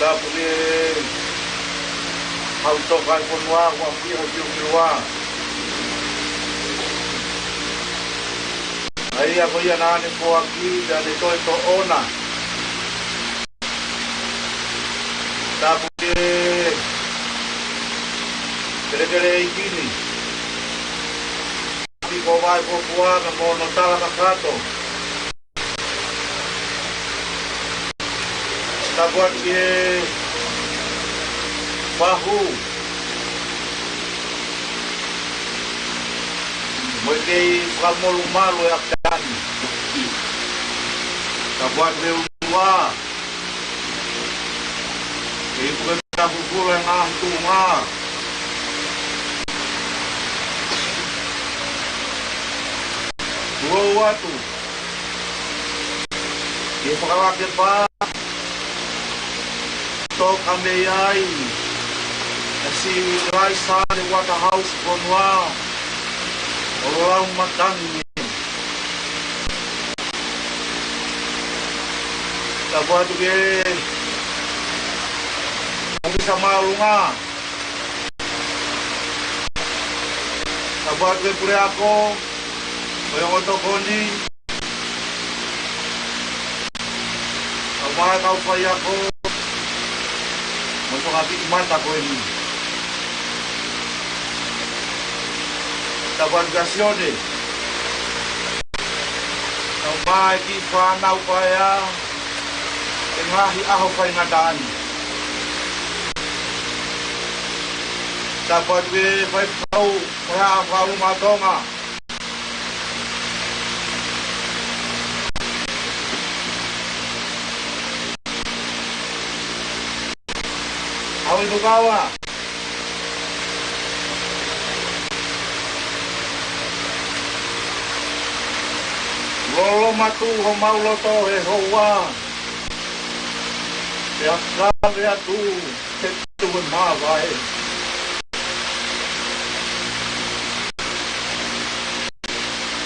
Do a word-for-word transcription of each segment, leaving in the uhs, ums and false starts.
Tapu ki he Hau Tokaʻi Fonua, ʻoku ʻi ai ʻa Fiu Kilua. ʻA ia ko ia naʻa ne foaki, pea ne toe toʻona. Tapu ki he Kelekele ʻEiki ni. Piko Vaifofua mo hono tala kakato. Tapu atu ki he Fahu. Mo e kei fakamolumalu ʻa e ʻAfitani. Tapu atu ki he ʻUluaki. Kei puke pea fufulu e ngaahi tuʻunga. Tuʻu atu. Ke fakalakepa. Toka mei ai. ʻA Sivilaisane Waterhouse Fonua. ʻO Laumatangi. Tapu atu ki he ʻOfisa Māʻolunga. Tapu atu ki he Puleako, mo e ongo tokoni, ʻa e kau faiako, mo e fakapiʻi mata ko eni. Tapu atu kia Sione. Tau mai ki fānau paea, ʻi he ngaahi ʻaho faingataʻa ni. Tapu atu ki he faifekau, mo e Haʻa Fakaluma ʻo Tonga. ʻAho inu kava. Lolo matu homau loto he houa. Pea kave atu he tuʻu e māvae.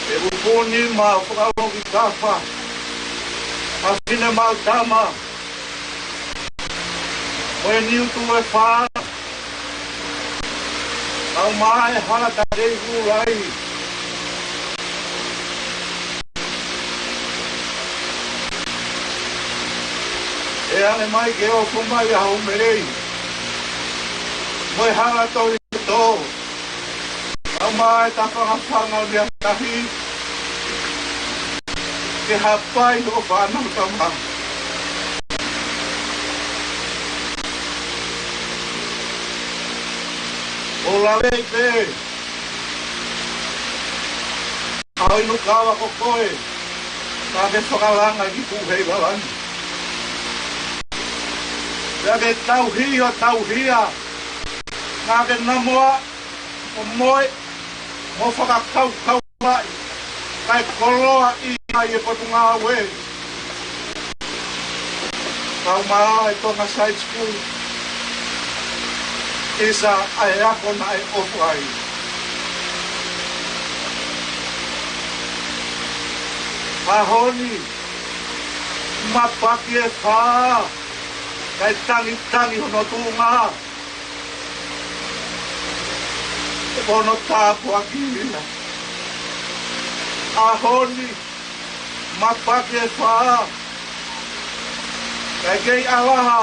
ʻE upu ni mau fakalongi kafa. ʻA fine mau tama. Mo e niu tuʻu e fā. Tau mai hala ta kei kulai. ʻE ale mai ke ofo mai ʻa Houmelei. Mo e hala tohi tō. Tau mai ta fangafanga ʻo mea tahi. Ke hapai hoʻo fānau tama. ʻO lave pē. ʻAho inu kava ko koe. Naʻa ke fakalanga ki Puheilalani. Naʻa ke tauhi ʻo tauhia. Naʻa ke namoa ʻo moe, mo fakakaukau laʻi, kae koloaʻia ʻa e Potungāue. Tau mai ʻa e Tonga Side School. ʻIsa ʻa e ako naʻe ʻofa ai. ʻAho ni, mapaki e fā, kae tangitangi hono tuʻunga. Ko hono tāpuaki ia. ʻAho ni, mapaki e fā. Kae kei ʻalaha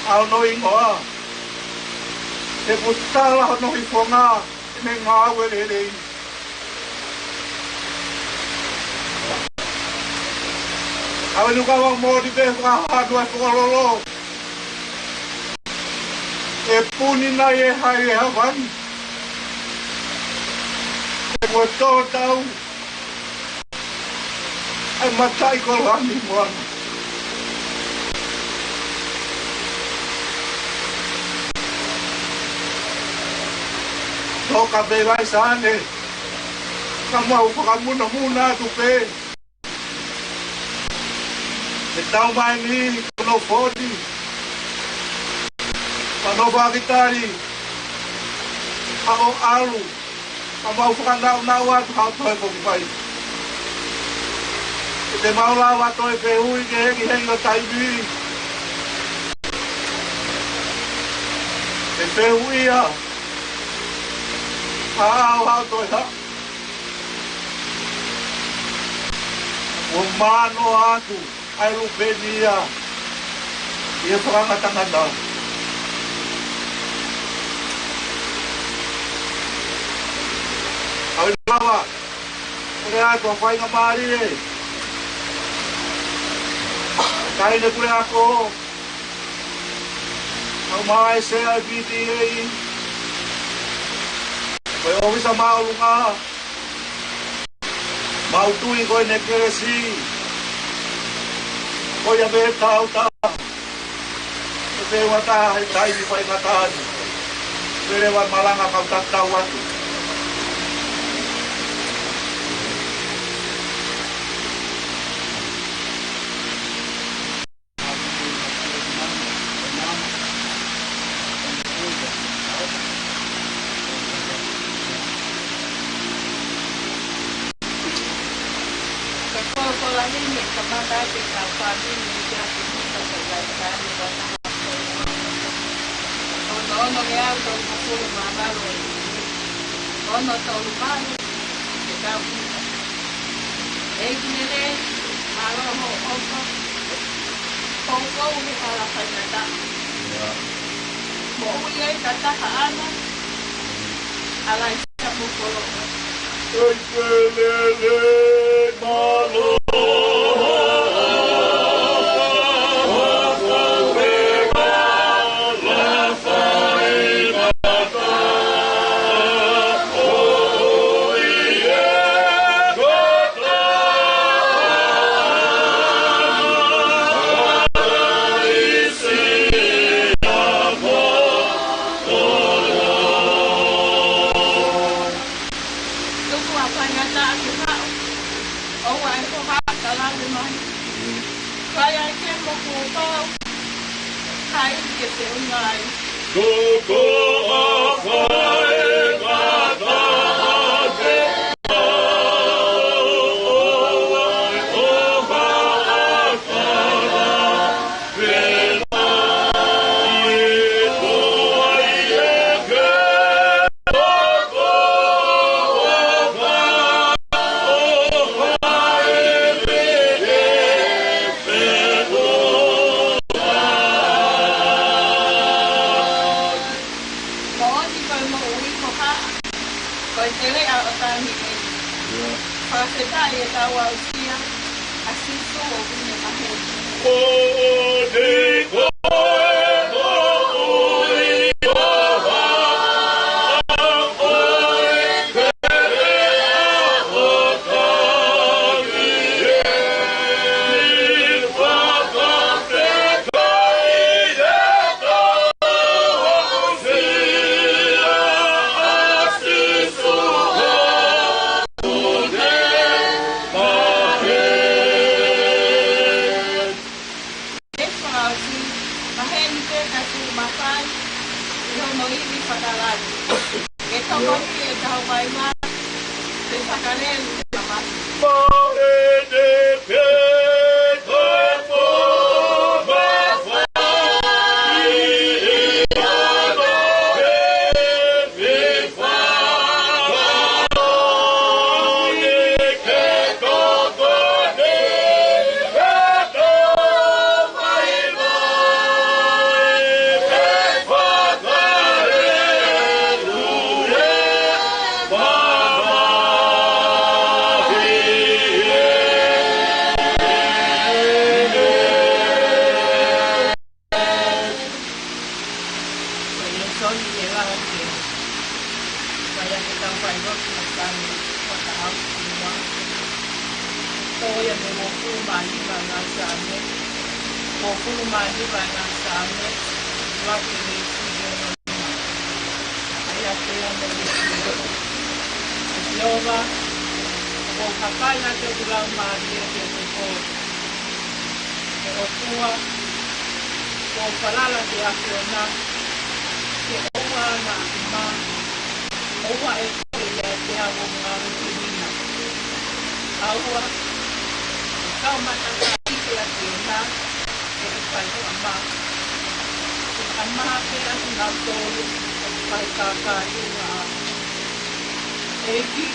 ʻa hono hingoa. He kuo tala hono hifonga ʻi he ngāue lelei. ʻAve nuka wa mō ni pē fakahanu ʻa e fokololo. ʻE puni nai e hai e havani. ʻE kuo tō tau. ʻAi mataʻi ko lani moana. Toka pē Laisane. Ka mau fakamunamuna atu pē. Ke tau mai ni, ko no foti. Ka no fakitali. Ka ʻo ʻalu. Ka mau fakanaunau atu ha toe foki mai. Ke te mau lava toe fehuʻi ke hengihengi ʻo taimi. ʻE fehuʻia, haʻu, haʻu toe haʻu. Kuo manoa atu ʻa e Lupeni ia ʻi he fakangatangata. ʻOku ou lava ʻo lea atu ʻa e faingamālie, kae ne kule ako, ʻa e Sea P T A, ko e ʻōfisa māʻolunga, mau tui ko e nekelesi, ko ia me tau ta, ko te wata he taimi faingataʻa ni, pele wa malanga kau tatau atu. Ka ko, ko la ni me kamata ke kau fāmili ni ke ake ni ka ka ka ka ni ka ka. Ono ono ke au tau mokulu ma malu. Ono tau malu ke kau. ʻEiki lelei, mālō hoʻo ʻofa. Poupou he hala faingataʻa. Moʻui ai ka taha ana, ʻa Laisa mo Koloa. ʻEiki lelei, mālō. Tuku ʻa e faingataʻa ke haʻu. ʻOua ʻe hohaʻa ka lave mai. Kai ai ke moku pau. Kai ke te unga ai. Tuku ʻa e faingataʻa ke haʻu. ʻOua ʻe hohaʻa ka lave mai. Moʻoni ko e moʻui ko haʻa, ko e teleʻa ʻo Taniʻeli. Fakafetaʻi ʻetau aʻusia ʻa Sīsū ʻoku ne maheni. Maheni pē ka tuʻu mafai ʻi hono ivi fakalani. Ke tokoni ʻe kau mai mā, ke fakalelu ʻa mā. Maheni pē ka tuʻu mafai ʻi hono ivi Ko e lēsoni ʻe lahi ke fai ʻaki ʻetau fai lotu mo tanu fakaʻauʻaua. Ko ia mei he uofulu mā nima ʻa e Saame. Uofulu mā nima ʻa e Saame. Ua ke le si ke ono. ʻA ia ke ono le si. ʻE Sihova, ʻoku ou hapai ʻa e ʻulau mālie ke te ko ʻe ʻOtua, ʻoku ou falala ki he ʻAfiona, ke ʻoua naʻa mā, ʻoua ʻe kole ʻiate au ʻo ngāue ki hina. ʻOua, ʻe kau matakali ki he ʻAfiona, ʻe ʻikai ʻoua mā. Ke ʻa e maha pē ʻa kinautolu ʻoku fai kākā ʻi he ʻaho. ʻEiki,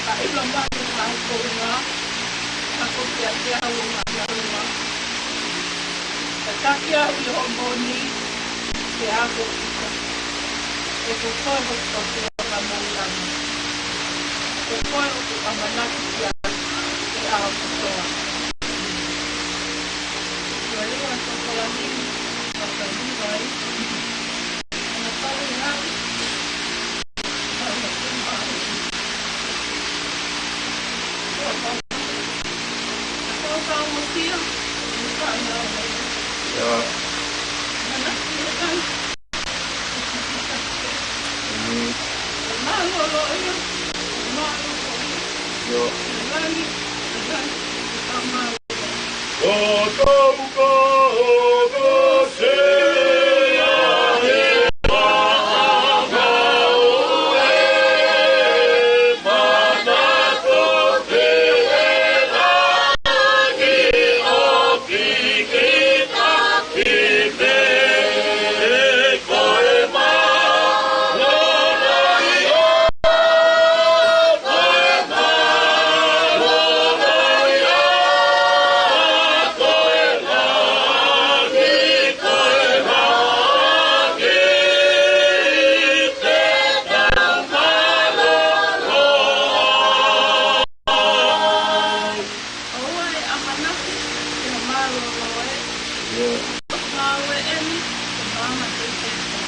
ka ʻilo mai ʻa e kounga, ka ko kia kia ua ngā ngā ua. Ka takia ʻi ho moʻoni, ke ako kita. ʻE ko koe hoku toki ʻo ka mou lama. Ko koe ʻoku ʻamanaki kia, ke ako kotoa. Ua lua tokolahi, ua ka lua ai. ʻOua ʻe ʻamanaki ki he mālōlō ē. Mālōlō eni, ko māmani te te.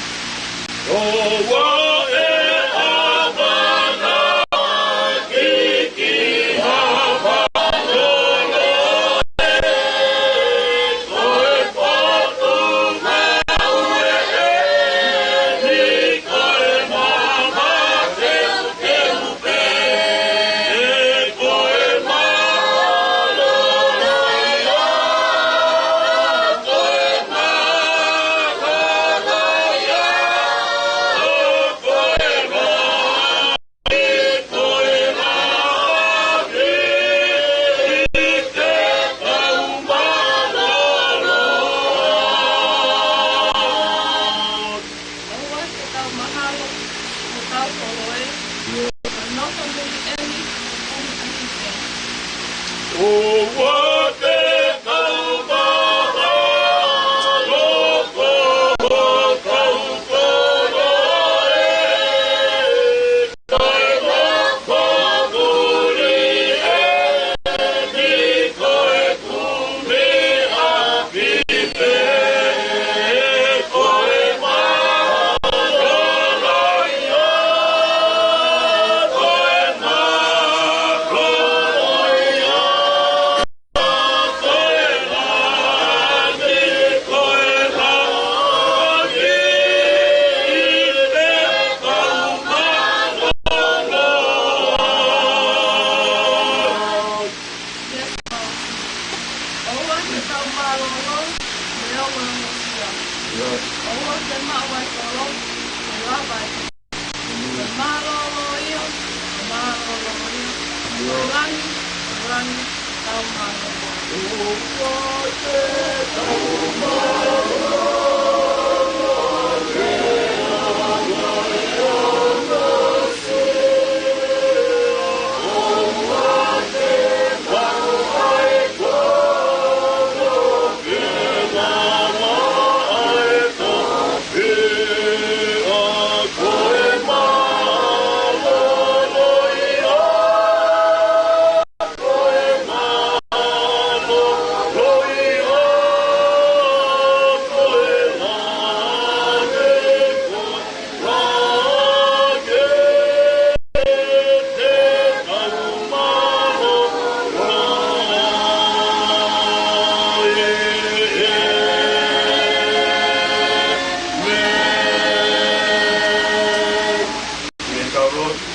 ʻOua te tau mahalo, ko tau koloe, ka nofo muli eni, ko tau ʻahiʻahi. ʻOua te tau mahalo, ko tau koloe. Mālōlō ia, mālōlō ia, langi, langi, tau mālōlō. Ke tau lotu.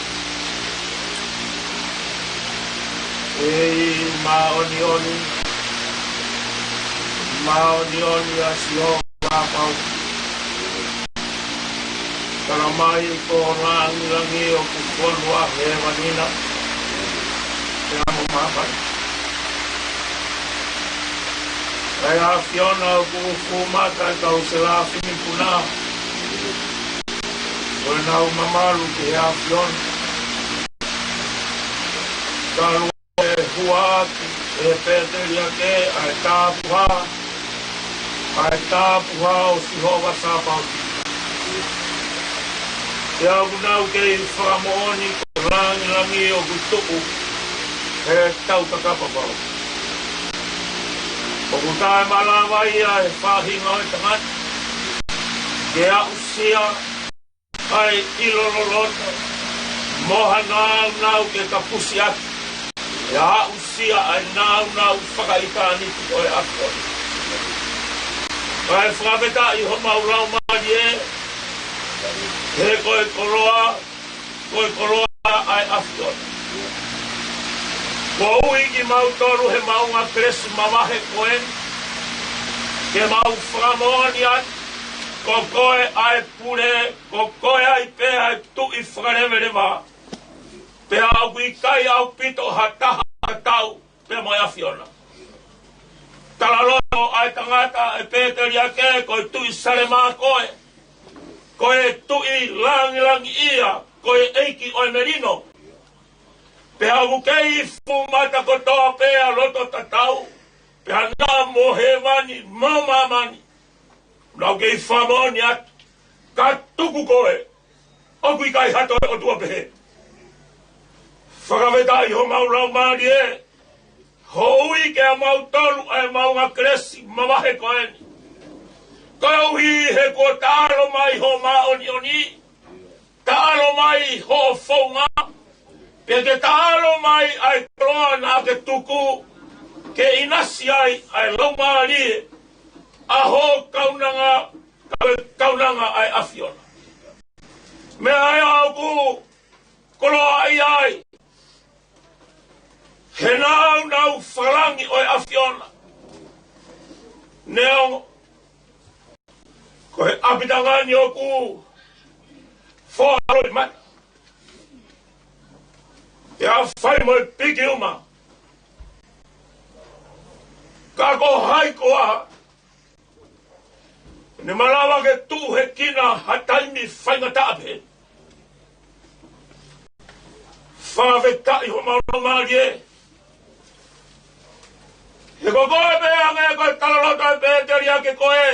ʻEiki māʻoniʻoni, māʻoniʻoni ʻa Sihova ʻo e kau. Tala mai ko e langilangi ʻoku fonu ʻa hēvani na, ke amo māmani. ʻa e ʻAfiona ʻoku fuʻu mata ʻa e kau Selafimi puna. Ko ʻenau mamalu ki he ʻAfiona. Talu e huaʻaki ʻe he pēteliake ʻa e tāpuhā, ʻa e tāpuhā ʻo Sihova Sāpaoti. Pea ʻoku nau kei fakamoʻoni ko e langilangi ʻoku tuʻu he tau kakapa pau. ʻOku taʻemalava ia ʻe he faʻahinga ʻo e tangata ke aʻusia ʻa e ʻilo loloto mo ha nāunau ke kapusi atu, ʻe aʻusia ʻa e nāunau fakaʻitāniti ʻo e ʻAfiona. Kae fakafetaʻi homau laumālie, he ko e koloa, ko e koloa ʻa e ʻAfiona. Kuo ui kimautolu he maʻunga kelesi mavahe ko eni, ke mau fakamoʻoni atu, ko koe ʻa e pule, ko koe ai pē ʻa e Tuʻi fakaleveleva. Pea ʻoku ʻikai ʻaupito ha taha tatau pea mo e ʻAfiona. Talaloto ʻa e tangata ʻe pēteliake, ko e Tuʻi Salema koe. Ko e Tuʻi langilangiʻia, ko e ʻEiki ʻo e melino. Pea ʻoku kei fuʻu mata kotoa pē ʻa loto tatau, pea naʻa mo hēvani mo māmani. Nau kei fakamoʻoni atu, ka tuku koe, ʻoku ʻikai ha toe ʻOtua pehē. Fakafetaʻi homau laumālie, hoʻo ui kimautolu ʻa e maʻunga kelesi mavahe ko eni. Koeʻuhi he kuo taʻalo mai ho māʻoniʻoni, taʻalo mai hoʻo founga, pea ke taʻalo mai ʻa e koloa naʻa ke tuku, ke ʻinasi ai ʻa e laumālie ʻa hoʻo kaunanga, ka ko e kaunanga ʻa e ʻAfiona. Meʻa ia ʻoku koloaʻia ai he nāunau fakalangi ʻo e ʻAfiona. Neongo ko e ʻapitanga ni ʻoku foʻi ʻaloʻi mata, ʻe fai mo e piki uma, ka ko hai koā ʻe malava ke tuʻu he kina ha taimi faingataʻa pehē? Fakafetaʻi homau laumālie, he ko koe pē, hangē ko e talaloto ʻa e pēteliake ko ē,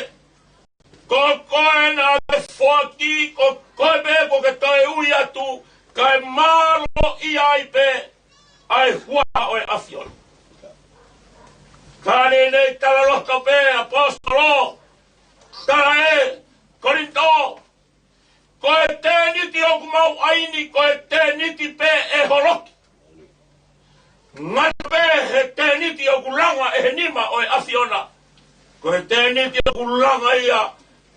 ko koe naʻa ke foaki, ko koe pē kuo ke toe ui atu, kae mālōʻia ai pē ʻa e huafa ʻo e ʻAfiona. Ka naʻe talaloto pē ʻaposetolo, tala ʻe Kolinitō, ko e tēniti ʻoku mau ʻai ni, ko e tēniti pē ʻe holoki. Ngata pē he tēniti ʻoku langa ʻe he nima ʻo e ʻAfiona, ko e tēniti ʻoku langa ia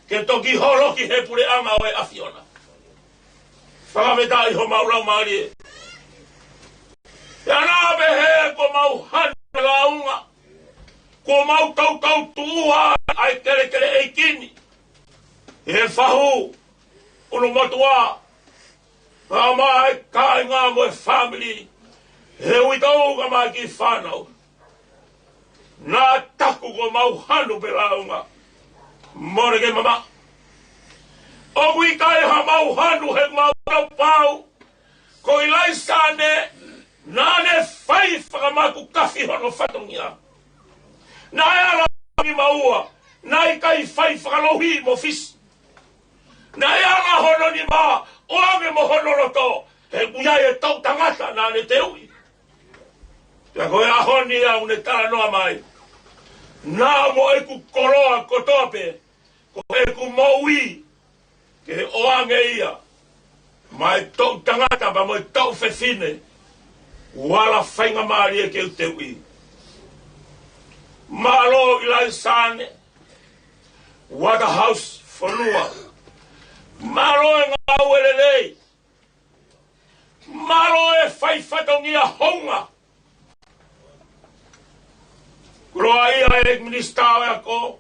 ke toki holoki he puleʻanga ʻo e ʻAfiona. Fakafetaʻi homau laumālie. Pea naʻa pehē kuo mau hanu lāunga, kuo mau toutou tuʻua ʻa e kelekele ʻeiki ni he fahu ʻulumotuʻa, kae ʻumaʻā e kāinga mo e fāmili, he uitou kae ʻumaʻā e kiʻi fānau. Naʻa taku kuo mau hanu pē lāunga. Mole ke mamaʻo. ʻOku ʻikai ha mau hanu he mau tau pau. Ko ʻIlaisa ʻanai, naʻa ne fai fakamakukafi hono fatongia. Naʻe ala nima ua, naʻe ʻikai fai fakalouhi mo fisi. Naʻe ala hono nima, ʻoange mo hono loto, he ʻoku ʻi ai e toʻu tangata naʻa ne teuʻi. Pea ko e ʻaho ni ʻoku ne talanoa mai, naʻa mo ʻeku koloa kotoa pē, ko ʻeku moʻui, ke ʻoange ia maʻa e toʻu tangata pea mo e toʻu fefine ʻoku ala faingamālie ke u teuʻi. Mālō ʻIlaisa ʻanai, Waterhouse Fonua. Mālō e ngāue lelei. Mālō e fai fatongia hounga. Koloaʻia e Minisitā ʻo e Ako,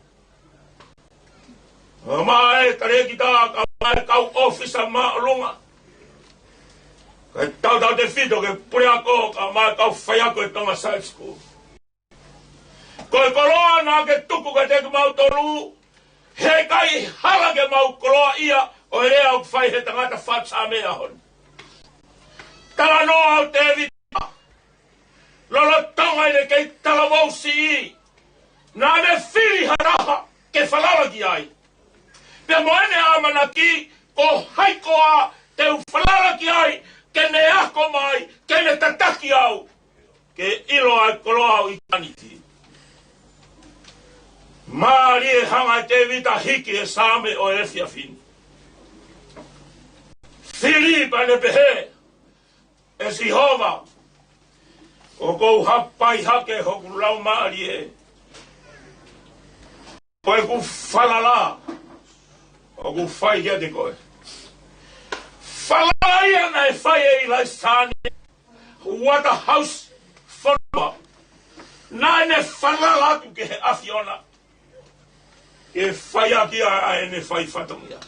kae ʻumaʻā e Talēkita, kae ʻumaʻā e kau ʻōfisa māʻolunga, kae tautautefito ki he puleako, kae ʻumaʻā e kau faiako ʻo e Tonga Side School. Ko e koloa naʻa ke tuku kiate kimautolu, heʻikai hala ke mau koloaʻia, ʻo e lea ʻoku fai he tangata faʻu Saame he ʻaho ni. Talanoa ʻo Tēvita, lolotonga ʻene kei talavou siʻi, naʻa ne fili ha taha ke falala ki ai. Pea mo ʻene ʻamanaki, ko hai koā te u falala ki ai, ke ne ako mai, ke ne tataki au, ke ʻilo ʻa e koloa ʻo ʻitāniti. Mālie hanga ʻe Tēvita hiki e Saame ʻo e efiafi ni. Fili pea ne pehē, ʻE Sihova, ʻoku ou hapai hake hoku laumālie, ko ʻeku falala ʻoku ou fai kiate koe. Falala ia naʻe fai ʻe ʻIlaisa ni, Uatahaʻusi fonua. Naʻa ne falala atu ki he ʻAfiona ke fai ʻaki ʻa ʻene fai fatongia.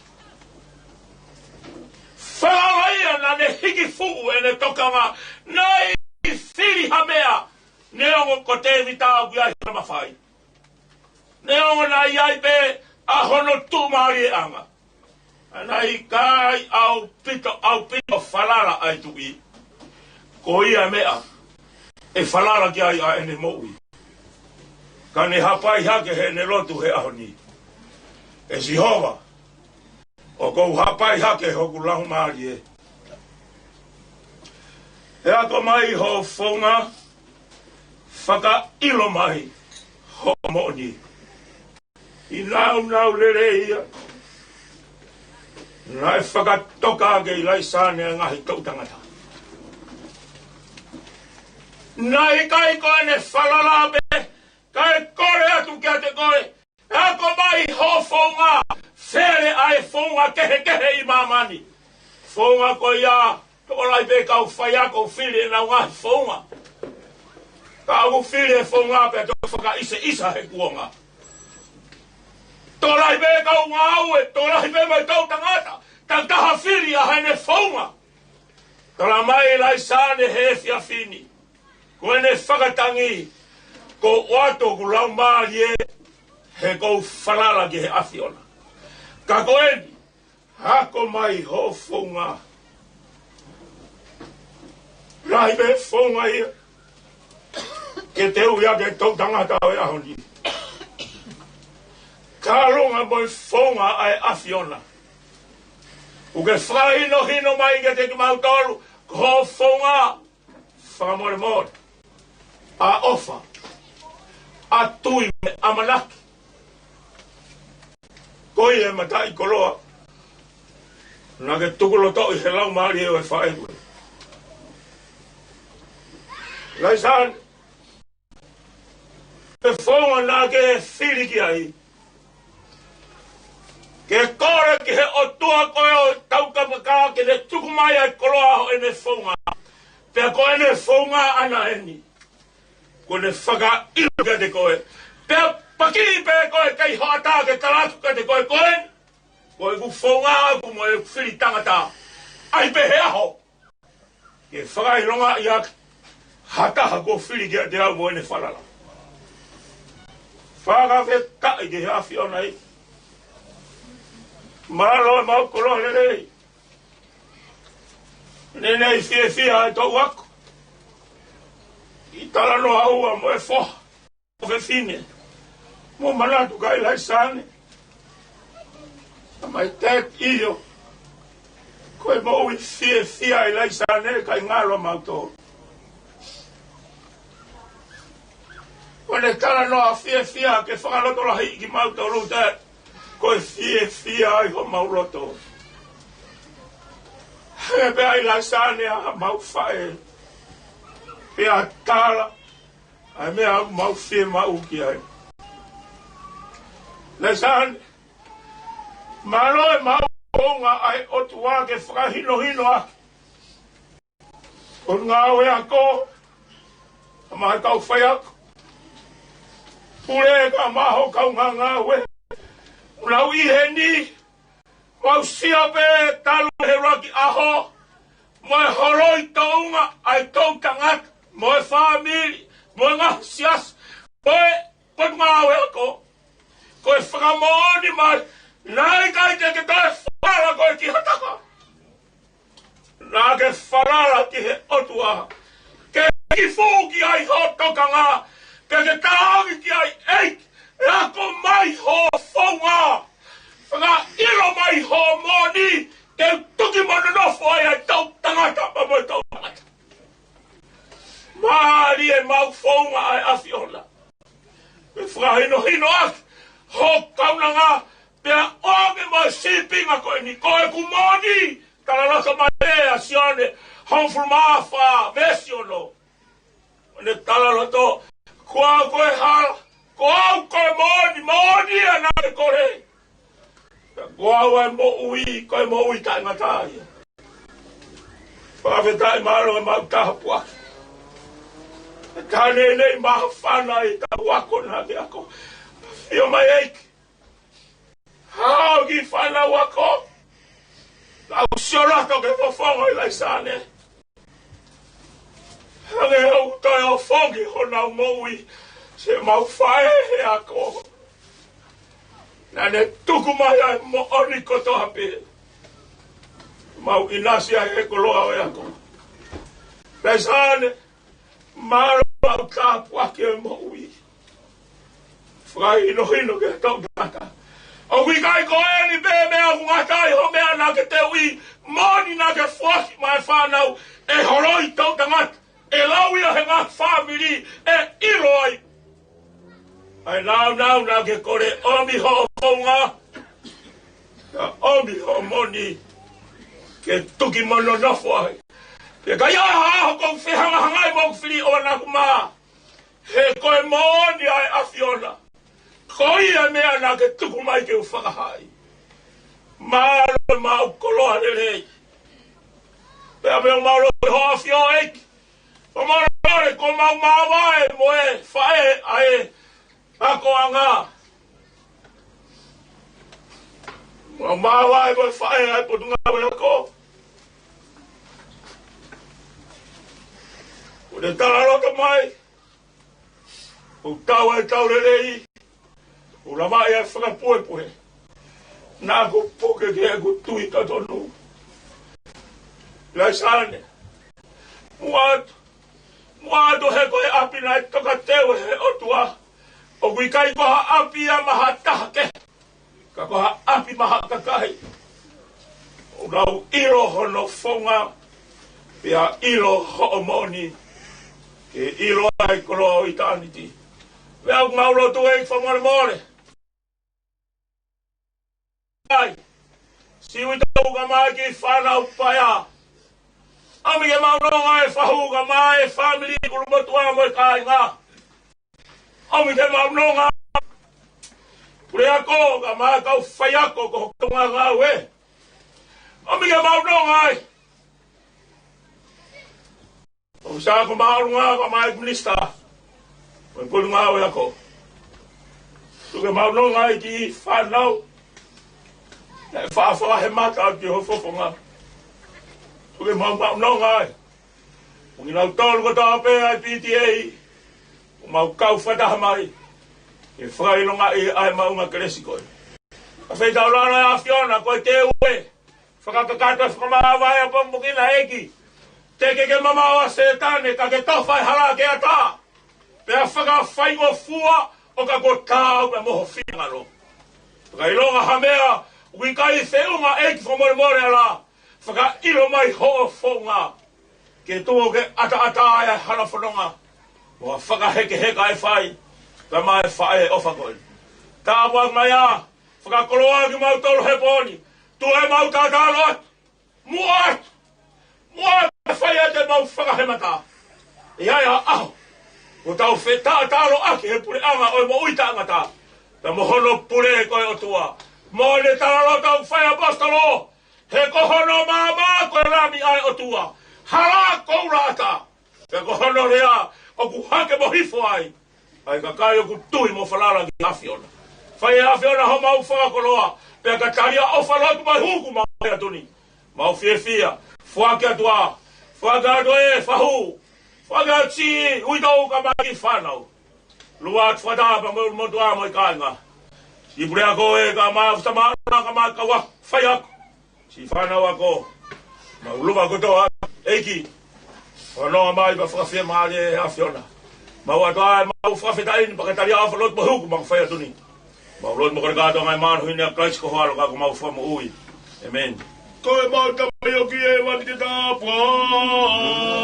Falala ia naʻa ne hiki fuʻu ʻene tokanga, naʻe ʻikai fili ha meʻa, neongo ko Tēvita ʻoku ʻi ai hono mafai. Neongo naʻe ʻi ai pē ʻa hono tuʻumālieʻanga, naʻe ʻikai ʻaupito, ʻaupito falala ʻa e tuʻi. Ko ia meʻa ʻe falala ki ai ʻa ʻene moʻui. Ka ne hapai hake heʻene lotu he ʻaho ni. ʻE Sihova, ʻoku ou hapai hake hoku laumālie. ʻE ako mai hoʻo founga, fakaʻilo mai hoʻo moʻoni. ʻI he nāunau lelei ia, naʻe fakatoka ʻaki ʻe ʻIlaisa ni ʻa e ngaahi toʻu tangata. Naʻe ʻikai ko ʻene falala pē, kae kole atu kiate koe, ʻe ako mai hoʻo founga, fele ʻa e founga kehekehe ʻi māmani. Founga ko ia, tokolahi pē kau faiako ʻoku fili ʻenau ngaahi founga. Ka ʻoku fili e founga pea toe fakaʻiseʻisa he kuonga. Tokolahi pē kau ngāue, tokolahi pē mo e toʻu tangata, takitaha fili ʻa ʻene founga. Tala mai ʻe ʻIlaisa ni he efiafi ni, ko ʻene fakatangi, ko e ʻoatu hoku laumālie, he ʻoku ou falala ki he ʻAfiona. Ka ko eni, ako mai hoʻo founga. Lahi pē founga ia ke teuʻi ʻaki e toʻu tangata ʻo e ʻaho ni. Ka ʻilonga mo e founga ʻa e ʻAfiona, ʻoku ke fakahinohino mai kiate kimautolu, ko hoʻo founga, fakamolemole, ʻa ʻofa, ʻa tui mo e ʻamanaki. Ko ia e mataʻikoloa naʻa ke tukulotoʻi he laumālie ʻo e faʻē ko ē. ʻIlaisa ni, e founga naʻa ke fili ki ai, ke kole ki he ʻOtua ko ē ʻo e taukapakā ke ne tuku mai ʻa e koloa ʻo ʻene founga. Pea ko ʻene founga ʻana eni, kuo ne fakaʻilo kiate koe. Pea pakiʻi pē koe kei hoʻatā ke tala atu kiate koe, ko eni, ko ʻeku founga ʻaʻaku mo ʻeku fili tangata. ʻAi pē he ʻaho ke fakaʻilongaʻi ʻaki ha taha kuo fili kiate au mo ʻene falala. Fakafetaʻi ki he ʻAfiona ē. Mālō e mau koloa lelei. Naʻe fiefia e toʻu ako ʻi he talanoa ʻa e ʻoua mo e foha, ʻofefine. Mou manatu kia ʻIlaisa ni. Tala mai Ted, ʻio, ko e moʻui fiefia ʻa ʻIlaisa ni, ʻikai ngalo mautolu. Ko ʻene talanoa fiefia ke fakalotolahiʻi kimautolu, Ted, ko e fiefia ʻi homau loto. He pea ʻIlaisa ni ʻa mau faʻē, pea tala ʻa e meʻa ʻoku mau fiemaʻu ki ai. ʻIlaisa ni, mālō e mau founga ʻa e ʻOtua ke fakahinohino ʻaki ʻo ngāue ako, ʻa mai kau faiako, pule ka maho kau ngāngāue. Nau ʻi heni, mau sio pē talu he ʻuluaki ʻaho, mo e holoi toʻunga ʻa e toʻu tangata, mo e fāmili, mo e ngaahi siasi, mo e Potungāue Ako, ko e fakamoʻoni mai, naʻe ʻikai te ke toe falala koe ki ha taha. Naʻa ke falala ki he ʻOtua. Ke ke fū ki ai ho tokanga. Ke ke tauhi ki ai ʻEiki. ʻE ako mai ho founga. Fakaʻilo mai ho moʻoni. Ke tuki mo nonofo ai ʻa e toʻutangata pea mo e toʻutangata. Mālie ʻemau founga ʻa e ʻAfiona. Ke fakahinohino ʻaki ho kaunanga, pea ʻoange mo e sīpinga ko eni, ko ʻeku moʻoni. Talaloto mai ʻa Sione, hongofulu mā fā, veesi ono. ʻO ne talaloto, ko au ko e hala, ko au ko e moʻoni, moʻoni ʻa ia naʻa ke kole. Pea ko au ʻa e moʻui, ko e moʻui taʻengata ia. Fakafetaʻi, mālō ʻemau tāpuaki. Ka ne ne māfana ʻi he ako naʻa ke ako. ʻAfio mai ʻEiki. Hao ki he fānau ako. Lau sioloto ke fofonga ʻi Laisane. Hangē ʻoku toe ʻofongi honau moʻui. Siʻemau faʻē he ako. Naʻa ne tuku mai ʻa e moʻoni kotoa pē. Mau ʻinasi ai he koloa ʻo e ako. Laisane, mālō ʻemau tāpuaki ʻo e moʻui. Fakahinohino ki he toʻutangata. ʻOku ʻikai ko eni pē meʻa ʻoku ngata ai ho meʻa naʻa ke teuʻi, moʻoni naʻa ke foaki maʻa e fānau, ʻe holoi toʻutangata. ʻE lau ia he ngaahi fāmili, ʻe ʻilo ai. ʻA e nāunau naʻa ke kole, ʻomi hoʻo founga. Ka ʻomi hoʻo moʻoni. Ke tuki mo nonofo ai. Pea ka ʻi ai ha ʻaho ʻoku ou fehangahangai mo ʻeku fili ʻo ʻanaku mā. He ko e moʻoni ʻa e ʻAfiona. Ko ia meʻa naʻa ke tuku mai ke u fakahā ai. Mālō ʻemau koloa lelei. Pea mo e mālō ʻo e ʻAfio ʻEiki. Ko mau lore, ko mau māvae mo e faʻē ʻa e akoʻanga. Mau māvae mo e faʻē ʻa e Potungāue Ako. Ko e talaloto mai. ʻOku tau ʻa e tau lelei. ʻOku lava ia ʻo fakapuepue. Naʻa ku puke ki heʻeku tui totonu. Laisane. Muʻa atu. Muʻa atu he ko e ʻapi naʻe tokateu he ʻOtua. ʻOku ʻikai ko ha ʻapi ia maʻa ha taha kehe. Ka ko ha ʻapi maʻa ha kakai. ʻOku nau ʻilo hono founga. Pea ʻilo hoʻo moʻoni. Ke ʻilo ai koloa ʻo ʻitāniti. Pea ʻoku mau lotu ʻEiki fakamolemole. Ai. Siʻi uitou kae ʻumaʻā e kiʻi fānau paea. ʻOmi ke mau nonga ʻe Fahu kae ʻumaʻā e fāmili, kulumotuʻa mo e kāinga. ʻOmi ke mau nonga. Puleako kae ʻumaʻā e kau faiako ko hoku kaungā ngāue. ʻOmi ke mau nonga ai. ʻOfisa Ako Māʻolunga kae ʻumaʻā e minisitā. Mo e Potungāue Ako. Tuku ke mau nonga ai e kiʻi fānau. Naʻe faʻa fakahemata atu ki ho fofonga. Tuku ke mau, mau nonga ai. Mo kinautolu kotoa pē ʻa e P T A. ʻOku mau kau fakataha mai. Ke fakaʻilongaʻi ʻa e maʻunga kelesi ko ē. Fakafetaulalo ʻe ʻAfiona ko e teu ē. Fakakakato e fakamāvae ʻa e pongipongi ni ʻEiki. Teʻeki ke mamaʻo ʻa Sētane, ka ke tofa e hala ke ata. Pea fakafaingofua ʻo ka kuo taau pea mo ho finangalo. Fakaʻilonga ha meʻa, ʻoku ʻikai feʻunga ʻEiki fakamolemole ala. Fakaʻilo mai hoʻo founga. Ke tuʻu ke ʻataʻatā ai e hala fononga. Mo e fakahekeheka ʻe fai. Kae ʻumaʻā e faʻē ʻofa ko ē. Tāpuaki mai ā, fakakoloa kimautolu he pō ni. Tuʻu ʻemau tatalo atu. Muʻa atu. Muʻa atu ʻe fai ʻa ʻemau fakahemata. ʻE ʻi ai ha ʻaho. Kuo tau fetātalo ʻaki he puleʻanga ʻo e moʻui taʻengata. Pea mo hono pule ko e ʻOtua. Mo ʻene talaloto ʻoku fai ʻe he ʻaposetolo. He ko hono maama ko e Lami ʻa e ʻOtua. Hala koula ata. Pea ko hono lea ʻoku hake mo hifo ai. ʻA e kakai ʻoku tui mo falala ki he ʻAfiona. Fai ʻe he ʻAfiona homau fakakoloa. Pea ka tali ʻa e ʻofa lotu mai huku mau ʻai atu ni. Mau fiefia. Foaki atu ā. Foaki atu ē Fahu. Foaki atu siʻi uitou kae ʻumaʻā e kiʻi fānau. Lua atu fakataha pea mo e ʻulumotuʻa mo e kāinga. Siʻi puleako ē, kae ʻumaʻā e fuʻu tama, kae ʻumaʻā e kau faiako, siʻi fānau ako, mo e ʻuluaki kotoa, ʻEiki, fanongo mai pea fakafiemālie ʻe he ʻAfiona. Mau ʻoatu ʻa ʻemau fakafetaʻi ni pea ke tali ʻa e folotu mo e huku ʻemau fai atu ni. Mau lotu mo kole kātoa ngaahi mālohi ni ʻia Kalaisi ko ho ʻAlo ka ko homau Fakamoʻui. ʻĒmeni. Ko ʻemau tamaioʻeiki ē, ʻoua te ke tāpuaki.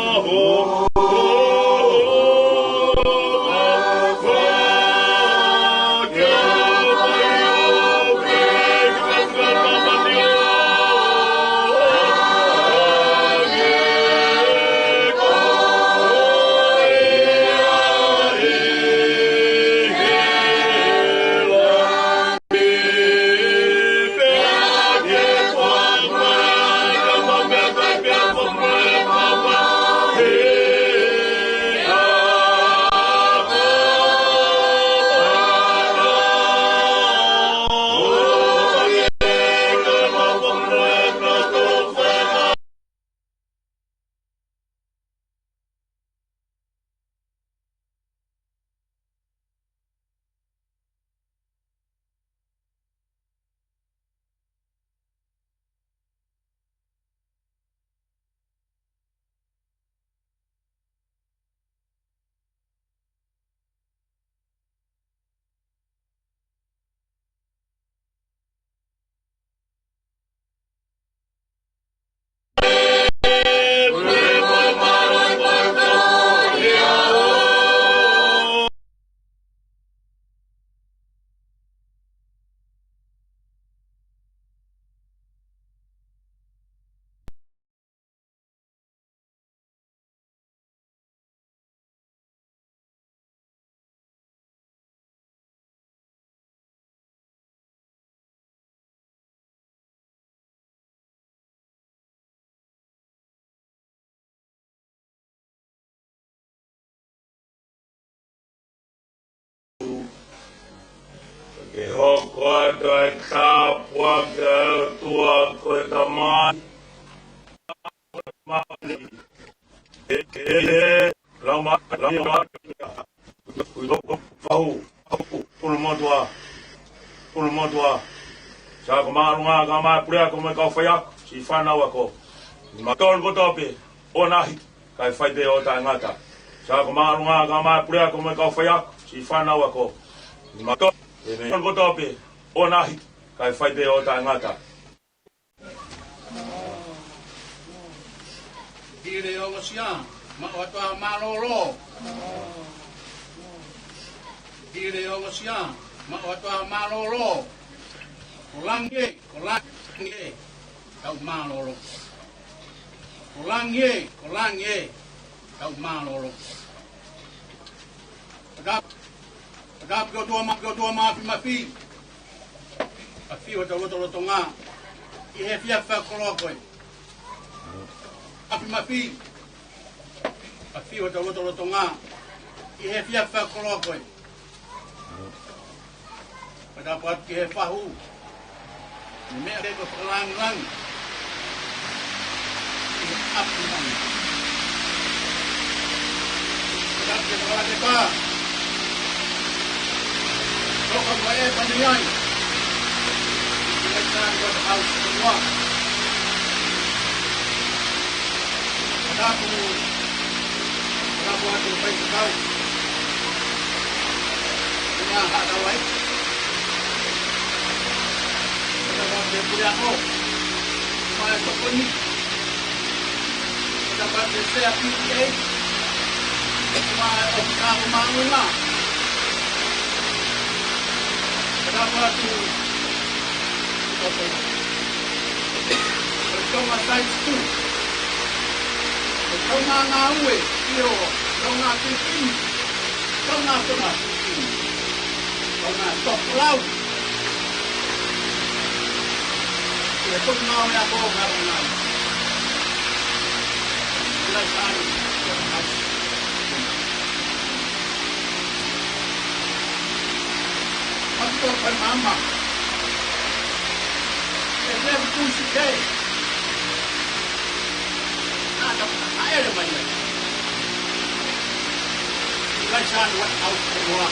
Ke hoko atu ʻa e tāpuaki ʻa e ʻOtua ko e Tamai. Ke, ke, ke, lau ma, lau ma, ʻulumotuʻa, ʻulumotuʻa, ʻulumotuʻa. Sai ko māʻolunga kae ʻumaʻā e puleako mo e kau faiako, siʻi fānau ako. Nima tolu kotoa pē, ʻoua naʻa hiki, kae fai pē ʻo taʻengata. Sai ko māʻolunga kae ʻumaʻā e puleako mo e kau faiako, siʻi fānau ako. Nima tolu, ʻēmeni, tolu kotoa pē, ʻoua naʻa hiki, kae fai pē ʻo taʻengata. Pile ongosia, maʻu ʻa e mālōlō. Pile ongosia, maʻu ʻa e mālōlō. Ko langi ē, ko langi ē, tau mālōlō. Ko langi ē, ko langi ē, tau mālōlō. Fakatapu, fakatapu ki he ʻOtua ma, ki he ʻOtua Mafimafi. ʻAfio hotau lotolotonga ʻi he efiafi fakakoloa ko ē. Mafimafi. ʻAfio hotau lotolotonga ʻi he efiafi fakakoloa ko ē. Fakatapu atu ki he fahu. Mo e meʻa ko e fakalāngilangi ʻi he ʻapi mai. Fakatapu ki he fakalakepa. Toka mo e pani ai. Ina i tāna ko e au semua. Fakatapu. Fakatapu atu ki he faifekau. Ina haʻa tau ai. Fakatapu atu ki he puleako. Mo e tokoni. Fakatapu atu ki he sea P T A. Mo e ʻofisa ʻo māʻolunga. Fakatapu atu. Ko e Tonga Side School. Ko e Tonga ngāue, ʻio, Tonga Fifteen. Tonga, Tonga Fifteen. Tonga Tokelau. ʻIo, Tonga ngāue ʻa ko ngā ngāue. ʻIo, Tonga Fifteen. Matu tō kai mama. E leva kusi ke. Nā ka, ka ʻele mai ai. Kai Sānuaʻi ʻAukunoa.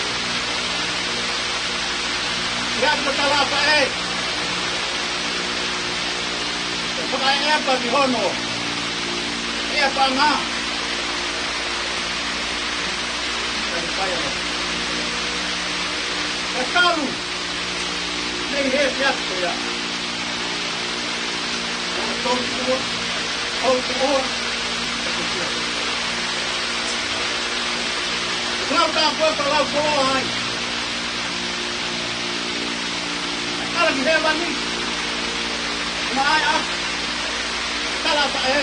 ʻIa ko Talafaʻē. ʻE fakaʻeʻa pē ki hono ʻea paʻanga. Kae fai ʻa e kalu. Nei he fiat ko ia. Tau tuʻua, tau tuʻua. Lau tā kua ka lau kua ai. Kala ki hēvani. Maʻa ʻa Talafaʻē.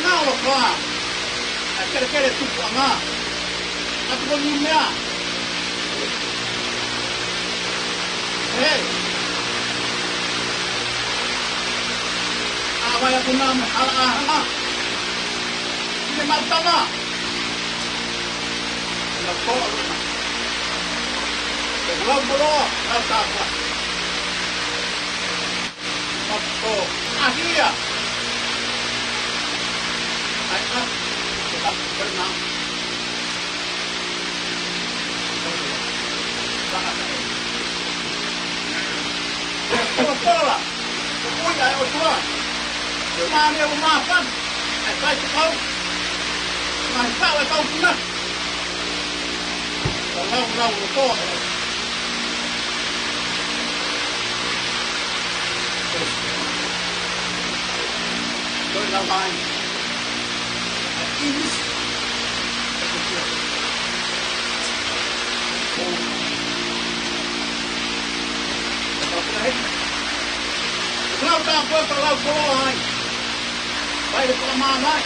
Nau ʻa kua. ʻA kelekele tupuʻanga. ʻA tuku ni mea. Hei. ʻA vai ʻa Puna mo Halaʻaha. Ki he matama. Lau kua. Lau kua. Lau tā kua. Mato ʻahia. ʻAi ʻa. Ko e ʻa. Ko e ʻa. Ko e ʻa. Ko e ʻa e ʻOtua. Ko e ʻa e ʻo māfana. ʻAi kai te kau. Mai kau e kau kuna. Lau, lau, lau, lau. Lau, lau, lau. English. Lau tā kua ka lau kua ai. Vai le kua māmai.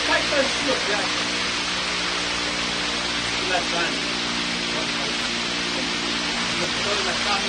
Kai kai sio kia. Ila tan. Ila tan. Ila tan.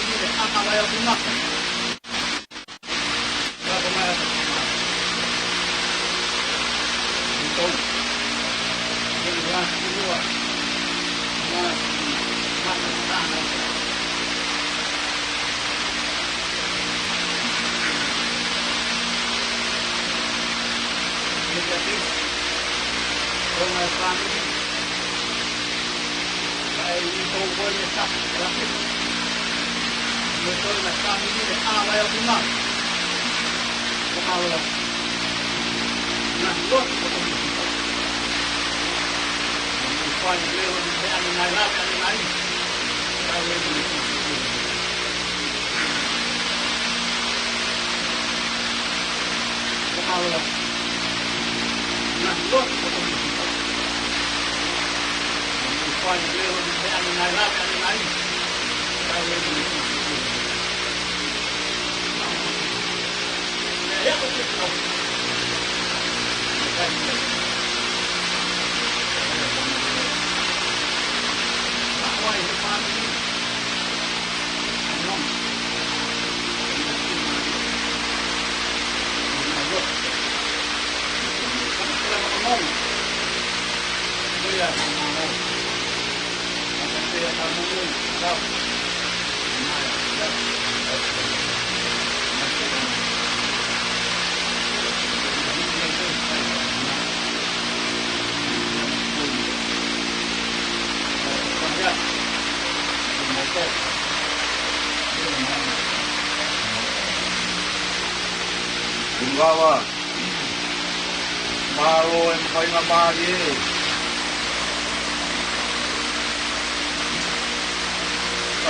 Mālō e faingamālie.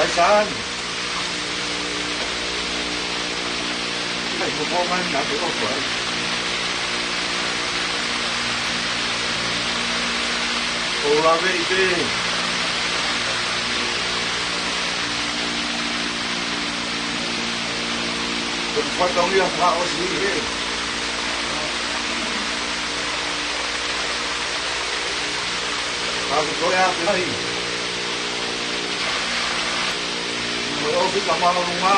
Ai san. Ai ko ko mai na te ko ko ai. ʻO lave i te. Ko te fakaʻuhinga fakaʻosi he. Ka ko e ʻapi ai. Mo e ʻofisa māʻolunga.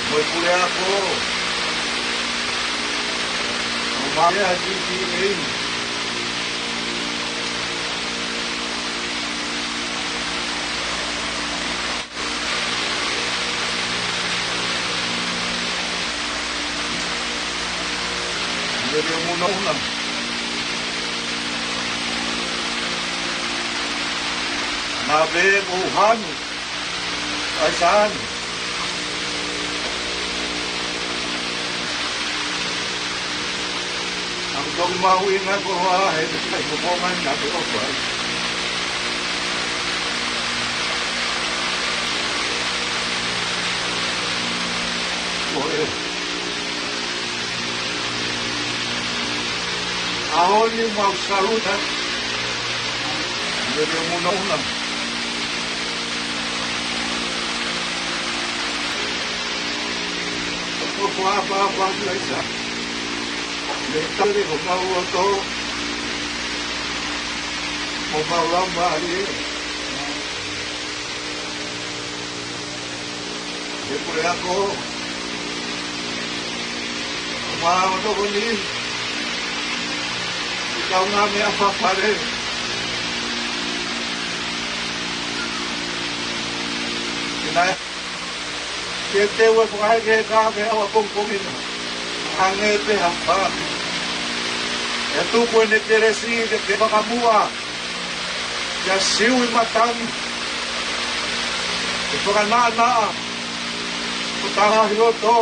Mo e puleako. Mo mālō ʻa e T T A. Lele muna muna. Naʻe pehē ko Hanu, ʻa e sāni. Naʻe toki mahuʻinga ko ā he, he ko ko mai naʻe ko ai. Ko e ʻaho ni mau saluta. Mele munauna. Ko ko apa apa ki ai sa. Me tale ko mau loto. Ko mau lau mālie. He puleako. Mālō tokoni. Ki he kaungāmeʻa fafale. Ke nai. Ke teu e fakahekehekeʻi ʻa e ʻaho pongipongi na. Hangē pē ha fā. ʻE tuku ʻene kelesi ke, ke fakamuʻa. Ke siu ʻi matangi. Ke fakanaʻanaʻa. Ko tala hi o to.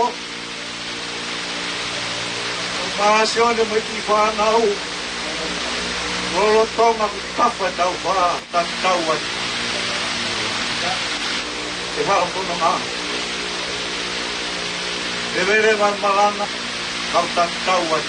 Ko Māsione mo e kiʻi fānau. Lolotonga ko tafa tau fā, tatau ai. ʻE fā o kono ngā. ʻE vele vai malanga, kau tatau ai.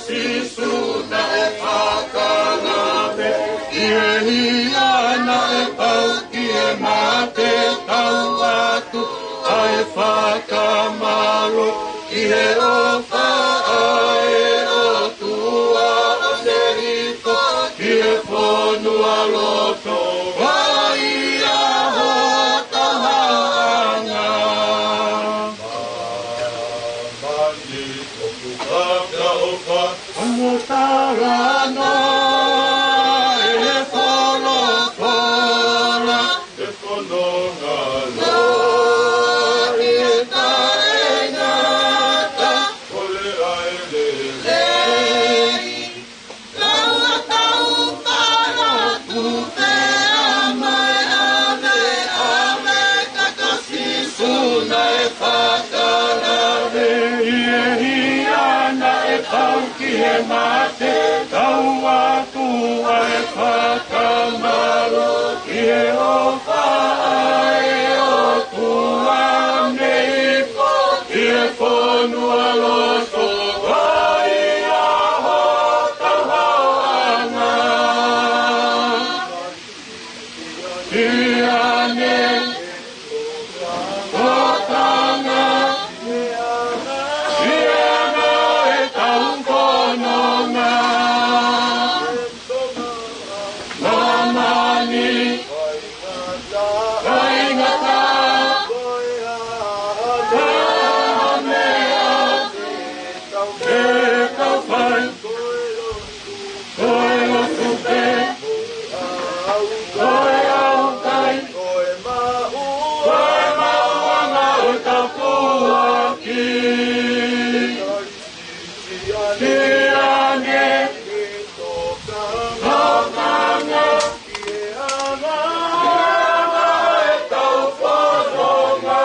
Sīsū naʻe fakalave, ʻi he hia naʻe pau ki he mate, tau atu ʻa e fakamālō ki he ʻofa ʻa e ʻOtua ʻo ne hifo ki he fonua loto, ʻa ia hotau haʻanga. Māmani ʻoku fakaʻofa, ʻa mo talanoa e folofola, e fononga loi e taʻengata, kole ʻa e lelei. Tau ʻa tau kala tupe ʻa mai ʻave ʻave kaka Sīsū naʻe fakalave, ʻi he hia naʻe pau ki he mate, tau atu ʻa e fakamālō ki he ʻofa ʻa e ʻOtua ʻo ne hifo ki he fonua loto, ʻa ia hotau haʻanga. ʻI he ʻOtua ʻoku tanga, ʻi he ʻOtua ʻoku fononga. Māmani, faingataʻa, taha meʻa ke tau fai, ko e lotu pē, ko e ʻaukai, ko e maʻuʻanga ʻo e tāpuaki. Siane, tokanga, tokanga, ʻi he anga ʻetau fononga.